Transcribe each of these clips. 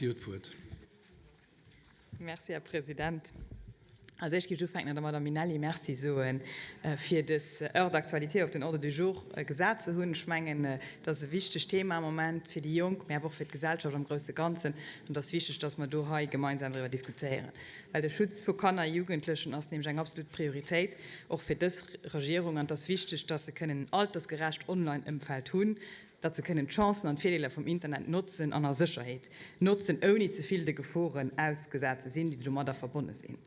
Dir hutt d'Wuert. Merci, Här President. Als Éischt géif ech ufänken an der Madame Minelli Merci soe fir dës Heure d'actualité op den Ordre du jour gesat ze hunn. Ech mengen, et ass e wichtegt Thema am Moment fir déi Jonk, mä awer och fir d'Gesellschaft am grousse Ganzen. An et ass wichteg, dass mer do hei gemeinsam driwwer diskutéieren, well de Schutz vu Kanner a Jugendlechen ass nämlech eng absolut Prioritéit och fir dës Regierung. An et ass wichteg, dass se kënnen en altersgerecht Online-Ëmfeld hunn, datt se kënnen d'Chancen an d'Virdeeler vum Internet notzen an a Sécherheet notzen, ouni ze vill de Geforen ausgesat ze sinn, déi domadder verbonne sinn,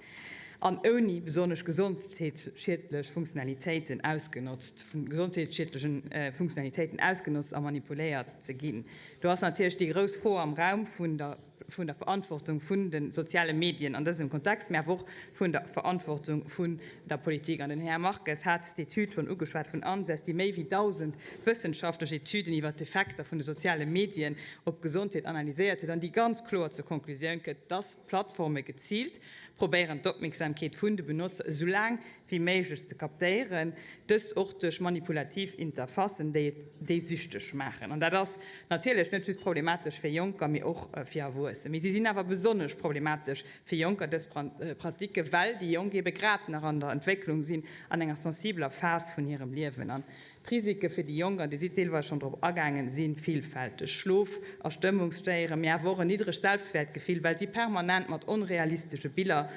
an ouni besonnesch gesondheetsschiedlech Funktionalitéiten ausgenotzt vun gesondheetsschiedlechen Funktionalitéiten ausgenotzt a manipuléiert ze ginn. Do ass natierlech déi grouss Fro am Raum vun der vun der Verantwortung vun de soziale Medien an dësem Kontext, mä awer och vun der Verantwortung vun der Politik. An den Här Marques hat d'Etüd schonn ugeschwat vun ANSES, déi méi wéi 1.000 wëssenschaftlech Etüden iwwert d'Effekter vun de soziale Medien op d'Gesondheet analyséiert huet an déi ganz kloer zur Konklusioun kënnt, dass Plattforme geziilt probéieren, d'Opmierksamkeet vun de Benotzer esou laang wéi méiglech ze kaptéieren, dëst och duerch manipulativ Interfacen, déi et déi süchteg maachen. An dat ass natierlech net just problematesch fir Jonker, mee och fir Erwuessen. Mee si sinn awer besonnesch problematesch fir Jonker, dës Pratiken, well déi Jonk eebe grad nach an der Entwécklung sinn, an enger sensibeler Phas vun hirem Liewen. An d'Risike fir déi Jonk, an Dir sidd deelweis schonn drop agaangen, si villfälteg, Schlof a Stëmmungsstéieren, mee awer och en niddregt Selbstwäertgefill, well si permanent mat onrealistesche Biller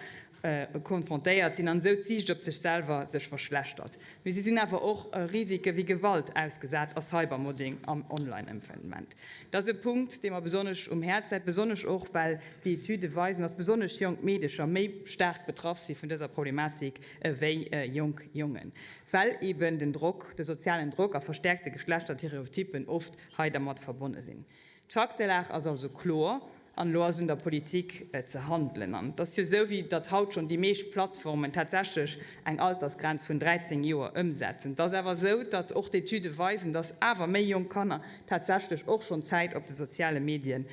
konfrontéiert sinn an esou d'Siicht op sech selwer sech verschlechtert. Mee si sinn awer och Risike wéi Gewalt ausgesat a Cybermodding am Online-Ëmfeld. Dat ass e Punkt, dee mer besonnesch um Häerz läit, besonnesch och well déi Etüde weisen, dass besonnesch jonk Meedecher méi staark betraff si vun dëser Problematik ewéi jonk Jongen, well eeben den Drock, de sozialen Drock a verstäerkte Geschlechtertereotypen oft hei dermat verbonne sinn. D'Faktelag ass also kloer, an elo ass un der Politik ze handelen. An et ass jo esou, wéi datt haut schonn déi meescht Plattformen tatsächlech eng Altersgrenz vun 13 Joer ëmsetzen. Et ass awer esou, datt och d'Etüde weisen, datt awer méi jonk Kanner tatsächlech och schonn Zäit op de soziale Medie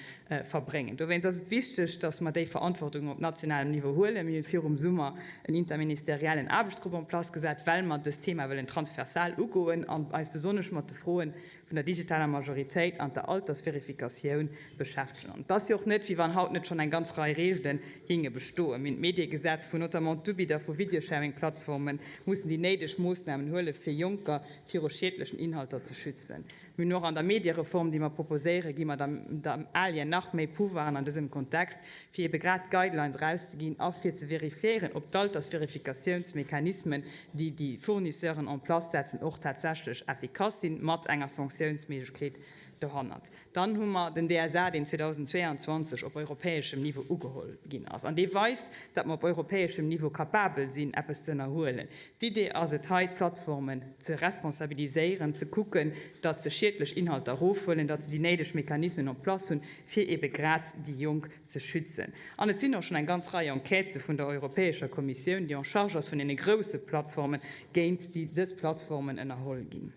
verbréngen. Dowéinst ass et wichteg, datt mer déi Verantwortung op nationalem Niveau huelen. Mir hu virum Summer en interministeriellen Aarbechtsgrupp en place gesat, well mer dëst Thema wëllen transversal ugoen an eis besonnesch mat de Froen vun der digitaler Majoritéit an der Altersverifikatioun beschäftegen. An et ass jo och net, wéi wann haut net schonn eng ganz Rei Reegele géinge bestoen. Mir hunn d'Mediegesetz, wou notamment d'Ubidder vu Videosharing-Plattforme mussen déi néideg Moossnamen huelen, fir Jonker viru schiedlechen Inhalter ze schützen. Mir hunn och an der Mediereform, déi mer proposéieren, gi mer der ALIA nach méi Pouvoiren an dësem Kontext, fir ebe grad Guidelines erauszeginn a fir ze vérifiéieren, ob d'Altersverifikatiounsmechanismen, déi déi Fournisseuren en place setzen, och tatsächlech effikass sinn, mat enger Sanktiounsméiglechkeet dohannert. Dann hu mer den DSA, deen 2022 op europäeschem Niveau ugeholl ginn ass. An dee weist, datt mer op europäeschem Niveau capabel sinn, eppes ze ënnerhuelen. D'Idee ass et hei, d'Plattformen ze responsabiliséieren, ze kucken, datt se schiedlech Inhalter erofhuelen, datt se déi néideg Mechanismen en place hunn, fir ebe grad déi Jonk ze schützen. An et sinn och schonn eng ganz Rei Enquêtë vun der Europäescher Kommissioun, déi en charge ass vun deene grousse Plattformen, géint déi dës Plattformen ënnerholl ginn.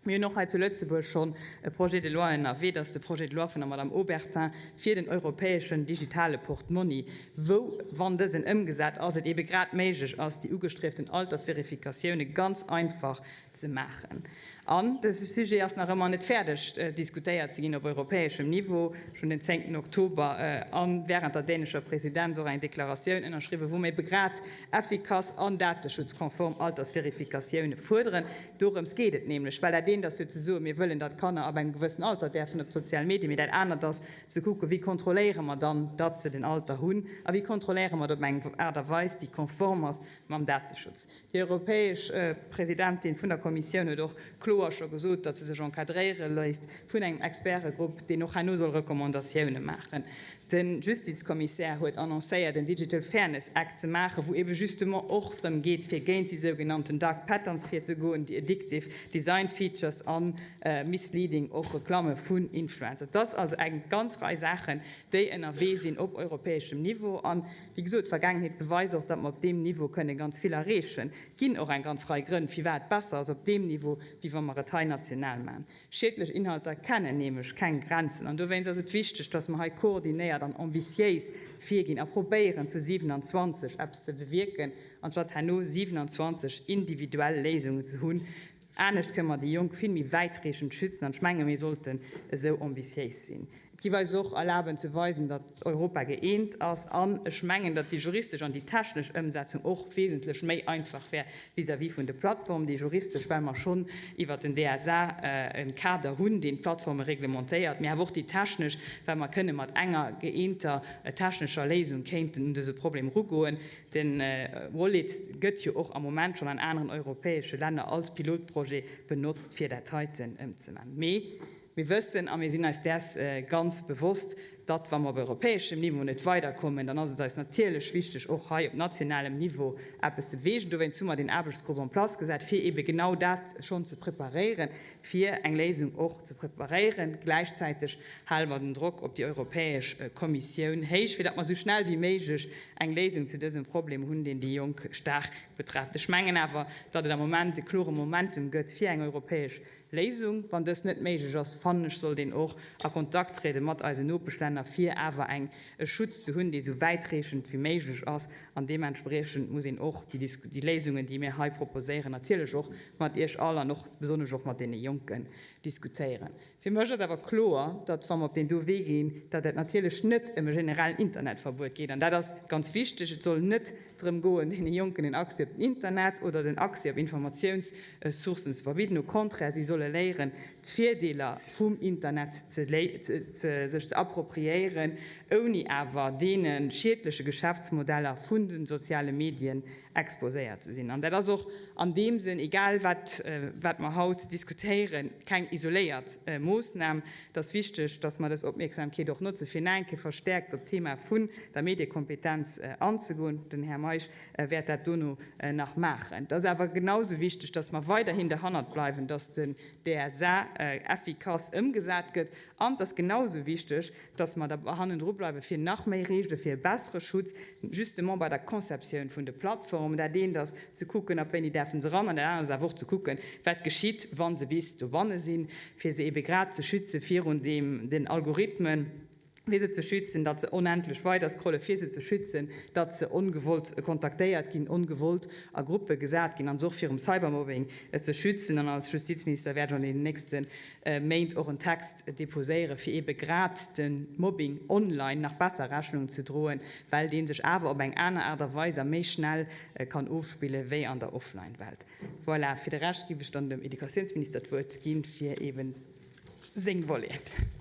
Mir hunn och hei zu Lëtzebuerg schonn e Projet de loi ënnerwee, dat ass de Projet de loi vun der Madame Obertin fir den europäeschen digitale Portmonni, wou, wann dësen ëmgesat ass, et ebe grad méiglech ass, déi ugestrieften Altersverifikatioune ganz einfach ze maachen. An dëse Sujet ass nach ëmmer net fäerdeg diskutéiert ze ginn op europäeschem Niveau. Ech hunn den zéngten Oktober a während der dänescher Presidenz och eng Deklaratioun ënnerschriwwen, wou mir ebe grad effikass an dateschutzkonform Altersverifikatioune fuerderen. Dorëms geet et nämlech, well dat eent ass jo ze soen, mir wëllen, datt Kanner ab engem gewëssen Alter däerfen op d'sozial Medien, mee dat anert ass ze kucken, wéi kontrolléiere mer dann, datt se den Alter hunn a wéi kontrolléiere mer dat op eng Aart a Weis, déi konform ass mam Dateschutz. Déi europäesch Presidentin vun der Kommissioun huet och kloer scho gesot, datt se sech encadréiere léisst vun engem Expertegrupp, deen och herno soll Recommandatioune maachen. De Justizkommissär huet annoncéiert, en Digital Fairness Act ze maachen, wou ebe justement och drëm geet, fir géint déi sougenannten Dark Patterns virzegoen, déi addictive Design Features a misleading och Reklamme vun Influencer. Et ass also eng ganz Rei Saachen, déi ënnerwee sinn op europäeschem Niveau. An, wéi gesot, d'Vergaangenheet beweist och, datt mer op deem Niveau kënne ganz vill erreechen. Et ginn och eng ganz Rei Grënn, firwat et besser ass op deem Niveau, wéi wa mer et hei national maachen. Schiedlech Inhalter kennen nämlech keng Grenzen. An dowéinst ass et wichteg, datt mer hei koordinéiert an ambitiéis virginn a probéieren, zu 27 eppes ze bewierken, anstatt herno 27 individuell Léisungen ze hunn. Anescht kënne mer déi Jonk vill méi wäitreechend schützen. An ech menge mir sollten esou ambitiéis sinn. Et giff eis och erlaben ze weisen, datt Europa gëeent ass. An ech mengen, datt déi juristesch an déi technesch Ëmsetzung och wesentlech méi einfach wär vis-à-vis vun de Plattformen. Déi juristesch, well mer schonn iwwert den DSA e Kader hunn, deen d'Plattforme reglementéiert, mee awer och déi technesch, well mer kënne mat enger gëeenter technescher Léisung kéinten un dëse Problem erugoen. De Wallet gëtt jo och am Moment schonn an aneren europäesche Länner als Pilotprojet benotzt, fir dat heiten ëmzemaachen. Mee mir wëssen a mir sinn eis däers ganz bewosst, datt, wa mer op europäeschem Niveau net weiderkommen, dann ass et eis natierlech wichteg, och hei op nationalem Niveau eppes ze beweegen. Dowéinst hu mer deen Aarbechtsgrupp en place gesat, fir eebe genau dat schonn ze preparéieren, fir eng Léisung och ze preparéieren. Gläichzäiteg hale mer den Drock op déi Europäesch Kommissioun héich, fir datt mer esou schnell wéi méiglech eng Léisung zu dësem Problem hunn, deen déi Jonk staark betrefft. Ech mengen awer, datt et am Moment e klore Momentum gëtt fir eng europäesch Léisung. Wann dës net méiglech ass, fannen ech, sollt een och a Kontakt triede mat eisen Nopeschlänner, fir awer eng e Schutz ze hunn, dee sou wäitreechend wéi méiglech ass. An deementspriechend muss een och déi Léisungen, déi mir hei proposéieren, natierlech och mat Iech all an och besonnesch och mat deene Jonken diskutéieren. Fir mech ass awer kloer, datt, wa mer op deen do Wee ginn, datt et natierlech net ëm e generellen Internetverbuet geet. An dat ass ganz wichteg. Et soll net drëm goen, deene Jonken den Accès op den Internet oder den Accès op Informatiounssourcen ze verbidden. Au contraire, si solle léieren, d'Virdeeler vum Internet ze sech ze appropriéieren, ouni awer deene schiedleche Geschäftsmodeller vun de soziale Medien exposéiert ze sinn. An dat ass och an deem Sënn, egal wat wat mer haut diskutéieren, keng isoléiert Moossnam. Et ass wichteg, dass mer dës Opmierksamkeet och notze fir nach eng Kéier verstäerkt op d'Thema vun der Mediekompetenz anzegoen. Den Här Meisch wäert dat dono nach maachen. Et ass awer genausou wichteg, dass mer weiderhin derhannert bleiwen, dass den DSA effikass ëmgesat gëtt. An et ass genausou wichteg, dass mer da hannendru bleiwe fir nach méi Reegele fir e bessere Schutz, justement bei der Conceptioun vun de Plattformen. Dat eent ass ze kucken, ab wéini däerfe se eran, an dat anert ass awer och ze kucken, wat geschitt, wa se bis dobanne sinn, fir se ebe grad ze schütze virun deem, den Algorithmen, fir se ze schützen, datt se onendlech weiderscrollen, fir se ze schützen, datt se ongewollt kontaktéiert ginn, ongewollt a Gruppe gesat ginn, an se och virum Cybermobbing ze schützen. An als Justizminister wäert ech an deenen nächste Méint och en Text deposéieren, fir eebe grad de Mobbing online nach besser Rechnung ze droen, well dee sech awer op eng aner Aart a Weis a méi schnell kann ofspille wéi an der Offline-Welt. Voilà, fir de Rescht giff ech dann dem Educatiounsminister d'Wuert ginn, fir eeben seng Voleten.